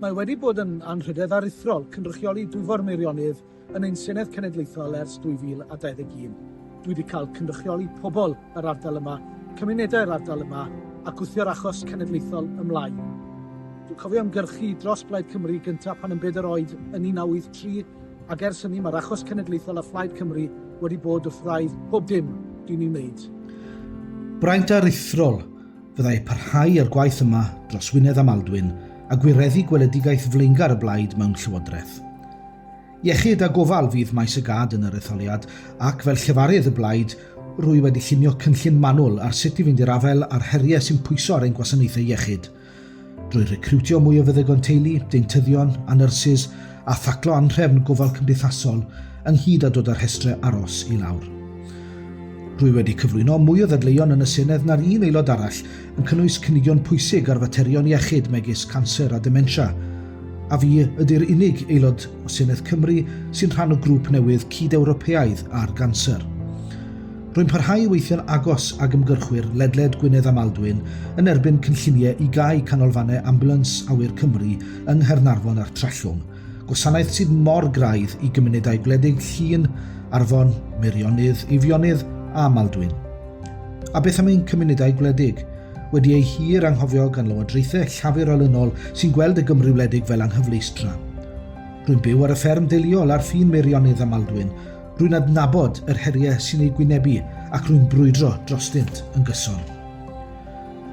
Mae wedi bod yn anrhydedd aruthrol cynrychioli Dwyfor Meirionnydd yn ein Senedd Cenedlaethol ers 2021. Dwi wedi cael cynrychioli pobl yr ardal yma, cymunedau'r ardal yma, a gwthio'r achos cenedlaethol ymlaen. Dwi'n cofio ymgyrchu dros Blaid Cymru gyntaf pan yn bedair oed yn 1983, ac ers hynny mae'r achos cenedlaethol a Phlaid Cymru wedi bod wrth wraidd pob dim dwi'n ei wneud. Braint aruthrol fyddai parhau â'r gwaith yma dros Wynedd a Maldwyn a gwireddu gweledigaeth flaengar y Blaid mewn llywodraeth. Iechyd a gofal fydd maes y gad yn yr etholiad, ac fel llefarydd y Blaid, rwy wedi llunio cynllun manwl ar sut i fynd i'r afael â'r heriau sy'n pwyso ar ein gwasanaethau iechyd. Drwy recriwtio mwy o feddygon teulu, deintyddion a nyrsys, a thaclo anhrefn gofal cymdeithasol, ynghyd â dod â'r rhestrau aros i lawr. Rwy wedi cyflwyno mwy o ddadleuon yn y Senedd na'r un aelod arall, yn cynnwys cynigion pwysig ar faterion iechyd megis canser a dementia, A fi ydy'r unig aelod o Senedd Cymru sy'n rhan o grŵp newydd cyd-Ewropeaidd ar ganser. Rwy'n parhau i weithio'n agos ag ymgyrchwyr ledled Gwynedd a Maldwyn yn erbyn cynlluniau i gau canolfannau Ambiwlans Awyr Cymru yng Nghaernarfon a'r Trallwng, gwasanaeth sydd mor graidd i gymunedau gwledig Llŷn, Arfon, Meirionnydd, Eifionydd a Maldwyn. A beth am ein cymunedau gwledig? wedi eu hir anghofio gan lywodraethau Llafur olynol sy'n gweld y Gymru wledig fel anghyfleustra. Rwy'n byw ar y fferm deuluol ar ffin Meirionnydd a Maldwyn. Rwy'n adnabod yr heriau sy'n eu gwynebu ac rwy'n brwydro drostynt yn gyson.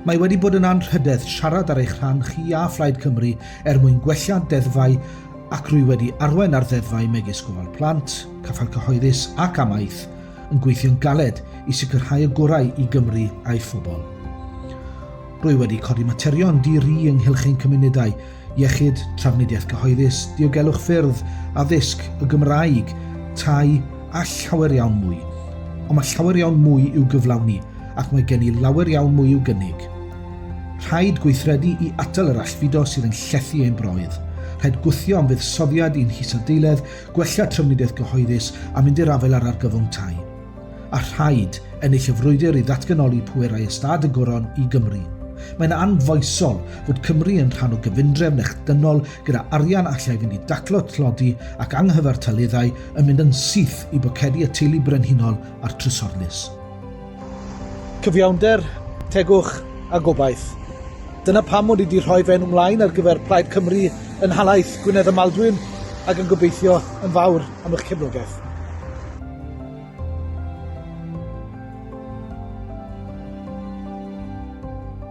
Mae wedi bod yn anrhydedd siarad ar eich rhan chi a Phlaid Cymru er mwyn gwella deddfau ac rwy wedi arwain ar ddeddfau megis gofal plant, caffael cyhoeddus ac amaeth, yn gweithio'n galed i sicrhau y gorau i Gymru a'i phobl. Rwy wedi codi materion di-ri ynghylch ein cymunedau, iechyd, trafnidiaeth gyhoeddus, diogelwch ffyrdd, addysg, y Gymraeg, tai a llawer iawn mwy. Ond mae llawer iawn mwy i'w gyflawni ac mae gen i lawer iawn mwy i'w gynnig. Rhaid gweithredu i atal yr allfudo sydd yn llethu ein broydd. Rhaid gwthio am fuddsoddiad i'n hisadeiledd gwella trafnidiaeth gyhoeddus a mynd i'r afael â'r argyfwng tai. A rhaid ennill y frwydr i ddatganoli pwerau Ystâd y Goron i Gymru. Mae'n anfoesol fod Cymru yn rhan o gyfundrefn echdynol gyda arian allai fynd i daclo tlodi ac anghyfartaleddau yn mynd yn syth i bocedi y teulu brenhinol a'r Trysorlys. Cyfiawnder, tegwch a gobaith. Dyna pam mod i 'di rhoi fy enw mlaen ar gyfer Plaid Cymru yn nhalaith Gwynedd a Maldwyn ac yn gobeithio yn fawr am eich cefnogaeth.